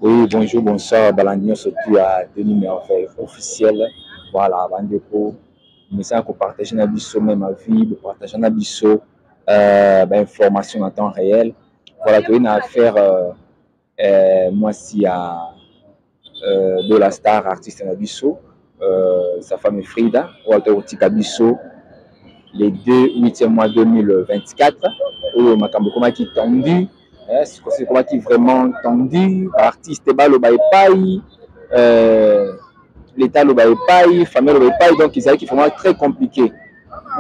Oui, bonjour, bonsoir, balandi nyonso tu ya Denis Merveille officiel. Voilà, bandeko, mesana kopartage na biso même avis, bopartage na biso bainformation na temps réel. Voilà, toyei na affaire mwasi ya Dola Star, artiste na biso, sa femme Frida, oyo atoki kotika biso les 2 8e mois 2024. Oyo makambo ekomaki tendu, ekomaki vraiment tendu, baartiste baloba epai, l'état aloba epai, famille aloba epai, donc ezalaki vraiment très compliqué.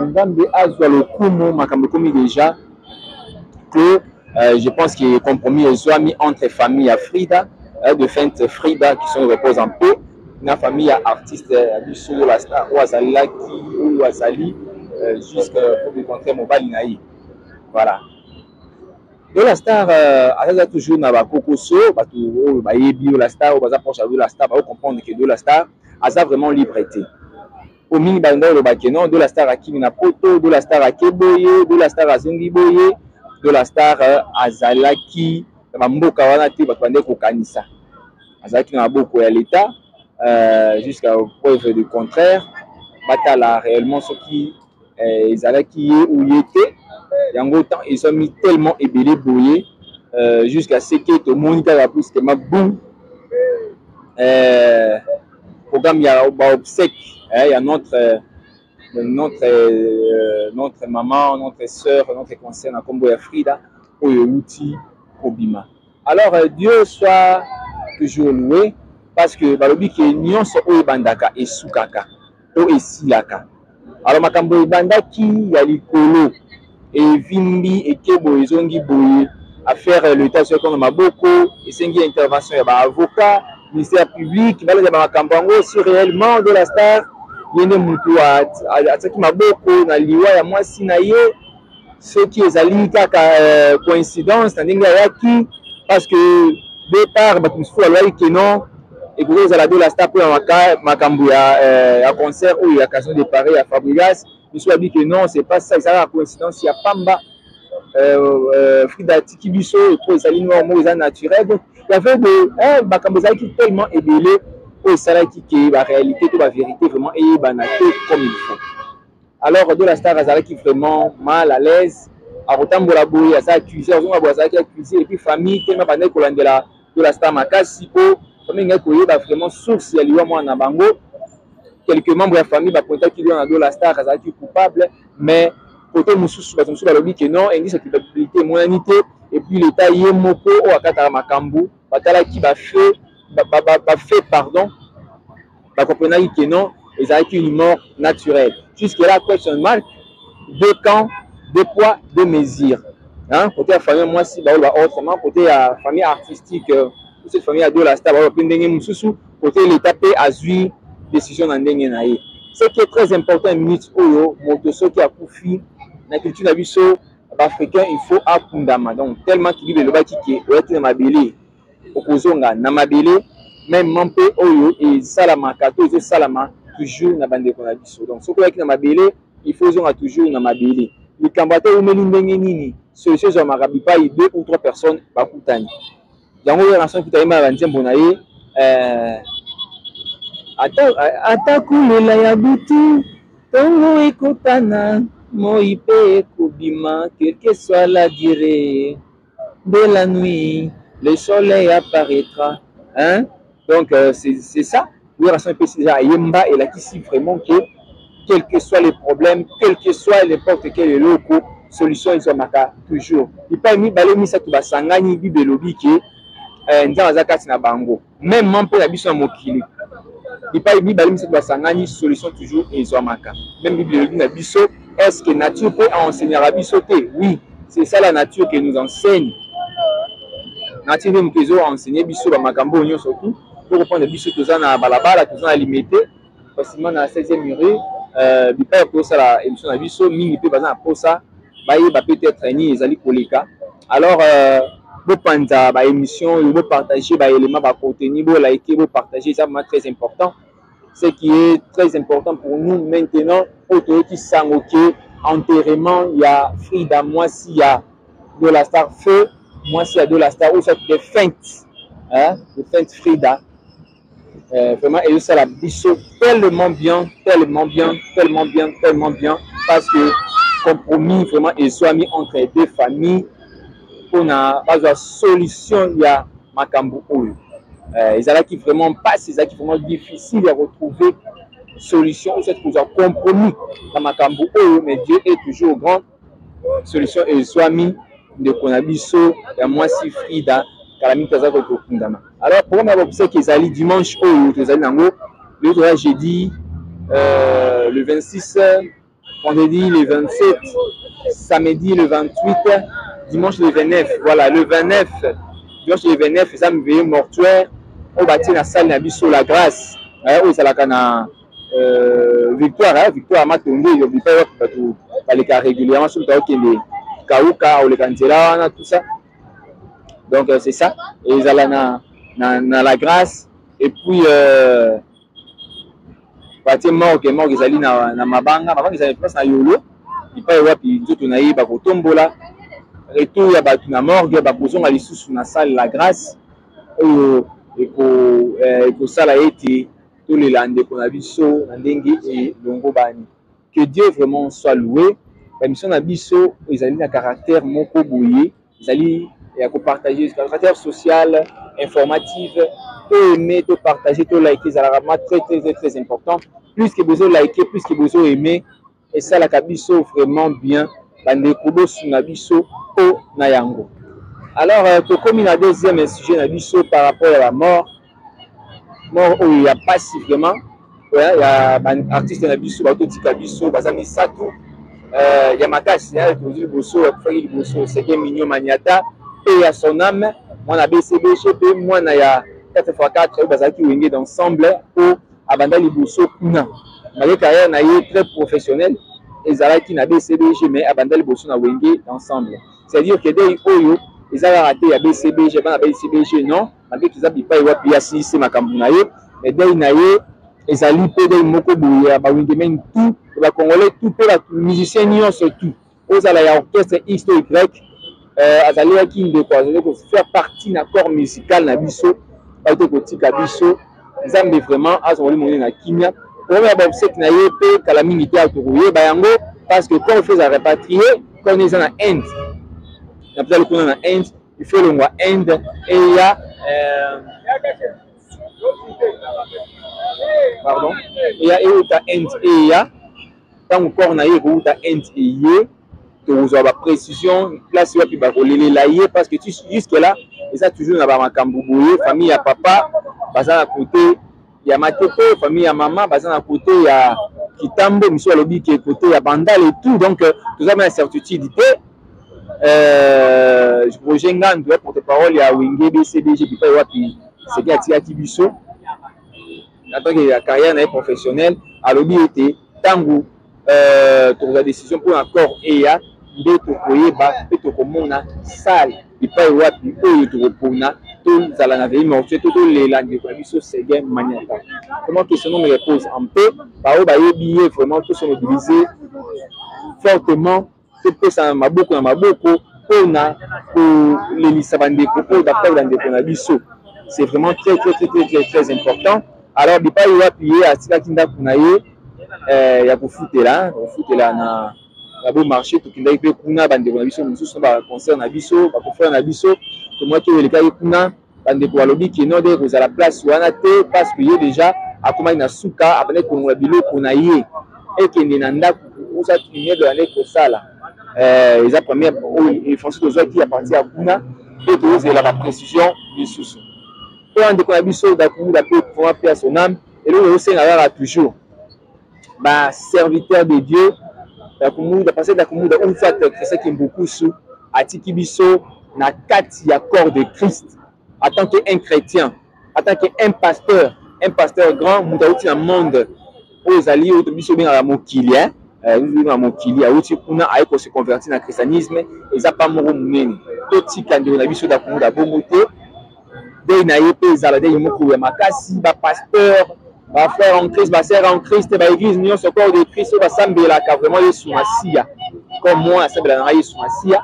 Nzambe azwa lokumu, makambo ekomi déjà clos. Je pense que compromis ezwami entre famille ya Frida, défunte Frida, qui sont repose en paix, na famille ya artiste ya biso oyo la star, oyo azalaki, oyo azali jusque pour le contraire mobali na ye. Voilà, Dola Star aza toujours na bakokoso. Bato oyo bayebi Dola Star, oyo baza proche ya Dola Star, bakocomprendre que Dola Star aza vraiment libre te. Po mingi banda oloba ke non, Dola Star akimi na Poto, Dola Star ake boye, Dola Star azongi boye. Dola Star azalaki na bamboka wana te. Bato bandeki kokanisa azalaki na maboko ya l'État jusqu'à preuve du contraire. Batala réellement soki ezalaki ye ou ye te. Yango temps ezwami tellement ebele boye, jusqu'à ce que tomoni kaka puisque maboum, programme ya baobsèque ya notre maman, notre sœur, notre conseil na nkombo ya Frida, oyo euti kobima. Alors Dieu soit toujours loué, parce que balobi ke nyonso oyo ebandaka esukaka to esilaka. Alors makambo ebandaki ya likolo, evimbi, ekebo, ezongi boye. Affaire, l'État soki na maboko, esengi intervention ya baavocat, ministère public, balanda bamakambo yango si réellement de la star ye nde mutu atiaki maboko na liwa ya mwasi na ye, soki ezali kaka coïncidence na ndenge ayaki. Parce que départ, bato mosusu balobaki ke non, ekoki kozala de la star mpona makambo ya concert oyo ya Casino de Paris ya Fabregas. Biso babi ke non, c'est pas ça, ezalaka coïncidence ya pamba. Frida atiki biso po ezali noir moko eza naturel. Donc y avait de makambo ezalaki tellement ebele oyo esalaki ke baréalité to bavérité vraiment eyebana te comme il faut. Alors de la star azalaki vraiment mal à l'aise, akotambola boye aza accusé, azonga boye azalaki accusé. Et puis famille tellement bandaki kolandela de la star makasi, po famille ngai koyeba vraiment source ya liwa mwana na bango. Quelques membres ya famille bapointaki liwa na de la star, azalaki coupable. Mais côté mosusu, bato mosusu balobi ke non, indice ya culpabilité emonani te. Et puis l'État ye moko oyo akataka makambo, batalaki bafaits, pardon, bakomprenaki ke non, ezalaki une mort naturelle. Jusque là, question mark. Deux camps, deux poids, deux mesures, hein? Côté ya famille mwasi baoloba autrement, côté ya famille artistique, cette famille ya Dola Star baoloba mpe ndenge mosusu, côté l'État mpe azwi décision na ndenge na ye. Ce qui est très important, minute oyo, moto soki akufi, na culture na biso baafricain, il faut akundama. Donc tellement que Bible elobaki ke oyaki na mabele, okozonga na mabele. Même mpe oyo esalamaka to ezosalama toujours na bandeko na biso. Donc soki oyaki na mabele, il faut ozonga toujours na mabele. Likambo ata eumeli ndenge nini, solution ezwamaka bipai deux ou trois personnes bakutani. Yango oyo Ranson kuta yemba na banzembo na ye, ata kulela ya butu, ntongo ekotana, moi mpe ekobima. Quelle que soit la durée de la nuit, le soleil apparaîtra, hein? Donc c'est ça. Oui, Ranson epesi déjà ayemba, elakisi vraiment que quel que soit les problèmes, quel que soit n'importe quel eloko, solution ezwamaka toujours bipai mibale misato basangani. Bible elobi ke Nzambe aza kati na bango. Même mpe na biso na mokili, bipai mibale misato basangani, solution toujours ezwamaka. Même Bible elobi na biso, est ce que nature mpe aenseignaka biso te? Oui, c'est ça, la nature que nous enseigne. Nature nde moto ezo enseigner biso bamakambo oyo nyonso tu. Tokoprendre biso toza na balabala, toza na Limete, facilement na 16e rue, bipai tosala émission na biso. Mingi mpe baza na posa bayeba peut-être nini ezali koleka. Alors bopanza baémission oyo, bopartage baélément, bacontenu, bolike, bopartage, eza vraiment très important. Ce qui est très important pour nous maintenant, oyo toyoki sango ke enterrement ya Frida, mwasi ya de la star, feu mwasi ya de la star, oyo soit défunte. hein, défunte Frida. Vraiment ezosala biso tellement bien, tellement bien, tellement bien, tellement bien, parce que compromis vraiment ezwami entre deux familles mpona bazwa solution ya makambo oyo. Ezalaki vraiment mpasi, ezalaki vraiment difficile ya retrouver solution ou soit kozwa compromis na makambo oyo, mais Dieu est toujours grand. Solution ezwami, ndeko na biso ya mwasi Frida kala mingi aza kokundama. Alors programme ya baobsèques ezali dimanche oyo tozali nango, lelo toza jeudi le 26, vendredi le 27, samedi le 28, dimanche le 29. Voilà, le 29, dimanche le 29 eza veillée mortuaire oyo batie na salle na biso La Grâce, oyo ezalaka na Victoire, Victoire Matonge, bipai wapi bato baleka régulièrement soki tokende Kauka, oleka nzela wana, tout ça. Donc c'est ça, ezala na La Grâce. Et puis batie morgue. Morgue ezali na Mabanga. Mabanga ezali place na Yolo, bipai wapi nzoto na ye bakotombola. Retour ya bato na morgue, bakozonga lisusu na salle La Grâce oyo ekosala ete tolela ndeko na biso na ndenge elongo bani. Que Dieu vraiment soit loué. Bamission na biso ezali na caractère moko boye, ezali ya kopartage, caractère social, informative. To aimer, to partager, to liker, ezalaka vraiment très très très très important. Plus que bozo liker, plus que bozo aimer, esalaka biso vraiment bien. Bandeko, bosunga biso mpo na yango. Alors tokomi na deuxième sujet na biso par rapport ya bamort. Mort oyo ya pasi vraiment ya baartiste na biso batotika biso, baza misato ya makasi. Tozwi liboso, akufaki liboso Seguin Mignon Maniata, paix à son âme, mwana BCBG mpe mwana ya 4x4 oyo bazalaki Wenge d'ensemble, po abanda liboso kuna. Malgré carrière na ye très professionnel ezalaki na BCBG, mais abanda liboso na Wenge d'ensemble. C'est-à-dire que deuil oyo eza kaka te ya BCBG, bana BCBG, non, malgré eza bipai wapi asilisi makambo na ye, mais deuil na ye ezali mpe deuil moko boye ya bawingemen tout, ya bacongolais tout, mpe bamusicien nyonso tout, ozala ya orchestre X to Y. Azalaki ndeko, azali kofaire partie na corps musical na biso, bauti kotika biso. Nzambe vraiment azwa molimo monene na kimia. Problème ya baobsèques na ye mpe kala mingi te tokoyeba yango, parce que corps faut eza rapatrié. Corps eza na Inde, na hôpital kuna na Inde. Il faut elongwa Inde eya, pardon, eya, euta Inde eya. Ntango corps na ye ekouta Inde eye, tokozwa baprécision place wapi bakolelela ye, parce que jusque là eza toujours na bamakambo boye. Famille ya papa baza na côté ya Matete, famille ya mama baza na côté ya Kitambo, miso alobi ke côté ya Bandal et tout. Donc toza na certitude te. Roger Ngandu, porte-parole ya Wenge BCBG, bipai wapi Seguin atikaki biso en tant que ya carrière na ye professionnelle, alobi ete ntango tokozwa décision mpona corps eya, nde tokoyeba mpe tokomona salle epai wapi oyo tokopona tozala na veillée mortuaire to tolela ndeko na biso Seguin Maniata. Vraiment, que son âme repose en paix. Baoyo bayebi ye, vraiment to se mobiliser fortement, topesa maboko na maboko mpona kolelisa bandeko oyo baperdre bandeko na biso. C'est vraiment très très très très très très important. Alors bipai wapi ye atikaki ndako na ye ya kofutela na Beau Marché, tokendaki mpe kuna. Bandeko na biso mosusu na baconcert na biso, baconfrère na biso, tomwaki oyo elekaki kuna. Bandeko balobi keno de kozala place wana te, parce que ye déjà akomaki na suka, abandaki kolongola biloko na ye ekende na ndako osaki immeuble bandaki kosala. Eza première oyo français tozwaki ya partir ya kuna, mpe tozela baprécision lisusu. Mpo ndeko na biso Dakumuda mpe, vraiment paix à son âme. Eloko ezosenga kaka toujours baserviteur de Dieu, Dakumuda, parce que Dakumuda ou soit Christian Kimbukusu atiki biso na kati ya corps de Christ en tant que un chrétien, en tant que un pasteur, un pasteur grand. Moto auti na monde oyo ezali oyo biso obengaka mokili, obengaka mokili, auti kuna, aye kose convertir na christianisme. Eza pa moko monene. Totika ndeko na biso Dakumuda bongo te. Deuil na ye mpe ezala deuil moko ya makasi. Bapasteur, bafrère en Christ, basœur en Christ, baéglise nyonso corps de Christ oyo basambelaka vraiment Yesu Masiya, comme moi asambelaka nanga Yesu Masiya.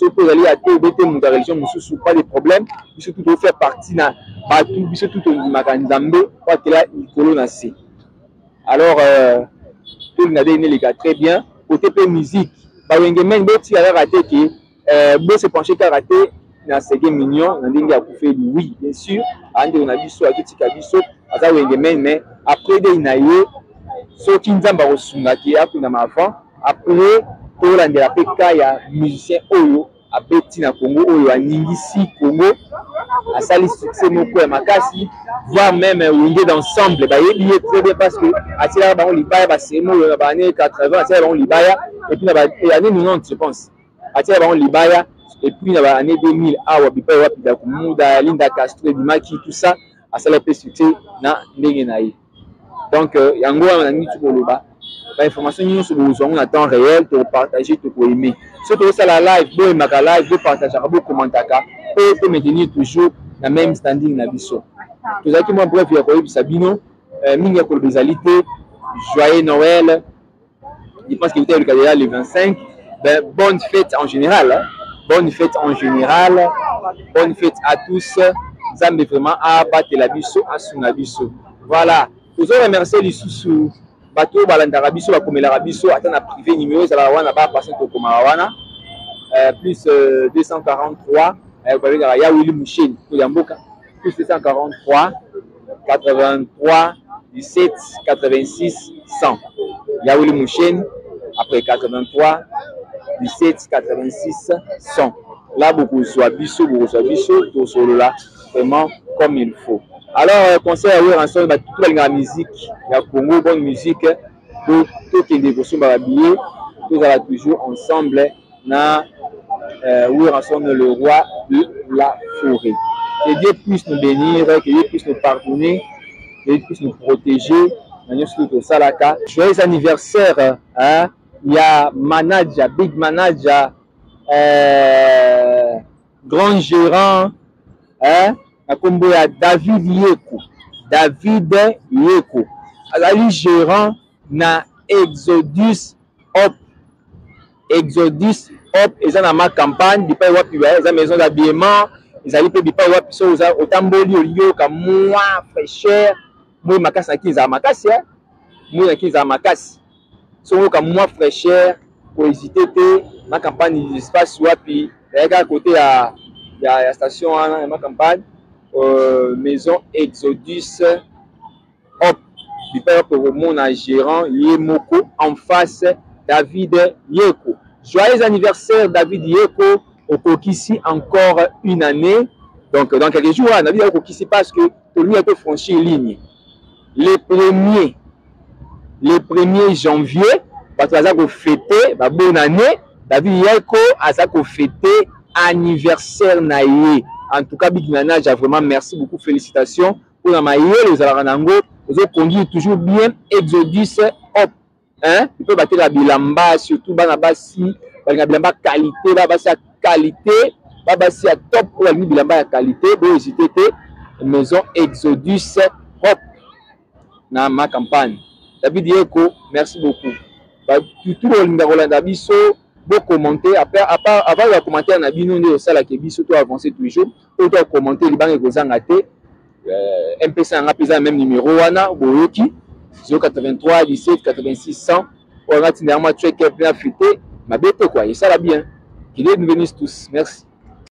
Soki mpe ozali athée obe te moto ya religion mosusu, pas de problème. Biso tout tofaire partie na bato, biso tout tondimaka Nzambe po akela likolo na se. Alors euh, tolinga nde eleka très bien. Côté mpe musique, bawenge mene botika kaka te ke euh, bo se pencher kaka te na Seguin Mignon na ndenge akufeli. Oui, bien sûr, andeko na biso azotika biso, aza wenge mene, mais après dei na ye soki Nzambe akosungaki akundama avant, après tolandela mpe ka ya musicien oyo abeti na Congo, oyo aningisi Congo, asali succès moko ya makasi, voire même wenge d'ensemble bayebi ye très bien parce que atielaka bango libaya basemo oyo na ba année 80, atielaka bango libaya et puis na ba année 90 je pense atielaka bango libaya et puis na ba année 2000 awa bipai wapi Dakumuda, Linda Castro ebimaki, tout ça asala mpe succès na ndenge na ye. Donc euh, yango wana nalingi ti koloba bainformation nyonso bokozwa yango na temps réel, tokopartage, tokoaime. Soki tokosala live, boyemaka live, bopartageaka, bokommentaka mpo to maintenir toujours na même standing na biso. Tozalaki mwa bref ya koyebisa bino euh, mingi ya koloba ezali te. Joyeux Noël, je pense que eleka déjà le 25. Ben, bonne fête en général, hein. Bonne fête en général, bonne fête à tous. Nzambe vraiment abatela biso, asunga biso. Voilà, tozo remercier lisusu bato oyo balandaka biso, bakomelaka biso ata na privé. Numéro ezalaka wana, ba personne tokomaka wana plus 243, babengaka ya Willy Musheni ya mboka, plus 243 83 17 86 100. Ya Willy Musheni, après 83 17 86 100 là bokozwa biso, bokozwa biso, tosolola vraiment comme il faut. Alors euh, conseil ya Werrason, bato balingaka musique ya Congo, bonne musique, tokende kosomba babillet, tozala toujours ensemble na Werrason, le roi de la forêt. Que Dieu puisse nous bénir, que Dieu puisse nous pardonner, que Dieu puisse nous protéger na nyonso tosalaka. Joyeux anniversaire, hein, ya manager, big manager, grand gérant, hein, na kombo ya David Yeko. David Yeko azali gérant na Exodus Hop. Exodus Hop eza na ma campagne bipai wapi eza maison d'habillement, ezali mpe bipai wapi so oza otamboli olingi oyoka mwa fraîcheur, moi makasi na kini ezala makasi, eh? Moi na kini ezala makasi, so oyoka mwa fraîcheur, kohésite te, ma campagne espace wapi ezali kaka côté ya station wana ya ma campagne, maison Exodus Hop, bipai wapi okomona gérant ye moko en face, David Yeko. Joyeux anniversaire David Yeko, okokisi encore une année. Donc dans quelques jours wana David okokisi, parce que tolingi to franchir ligne le premier janvier, bato baza kofete ba bonne année, David Yeko aza kofete anniversaire na ye. En tout cas, big manager, vraiment merci beaucoup, félicitations mpona mayele ozalaka na yango, ozoconduire toujours bien Exodus Hop, hein, mpe bateka bilamba, surtout bana basi balinga bilamba qualité, ba basi ya qualité, ba basi ya top oyo balingi bilamba ya qualité, bohésite te, maison Exodus Hop na ma campagne. David Yeko, merci beaucoup. Batutu bolinga kolanda biso, bokommente avant ya commentaire na bino nde osalaka biso to avancer toujours. Oyo to akommente libanga ekozanga te. MPC yanga mpe eza na même numéro wana boyoki, 083 17 86 100. Oyo nga ntinda yango, mwa track mpe na fete mabe te, quoi, esala bien. Que Dieu nous bénisse tous, merci.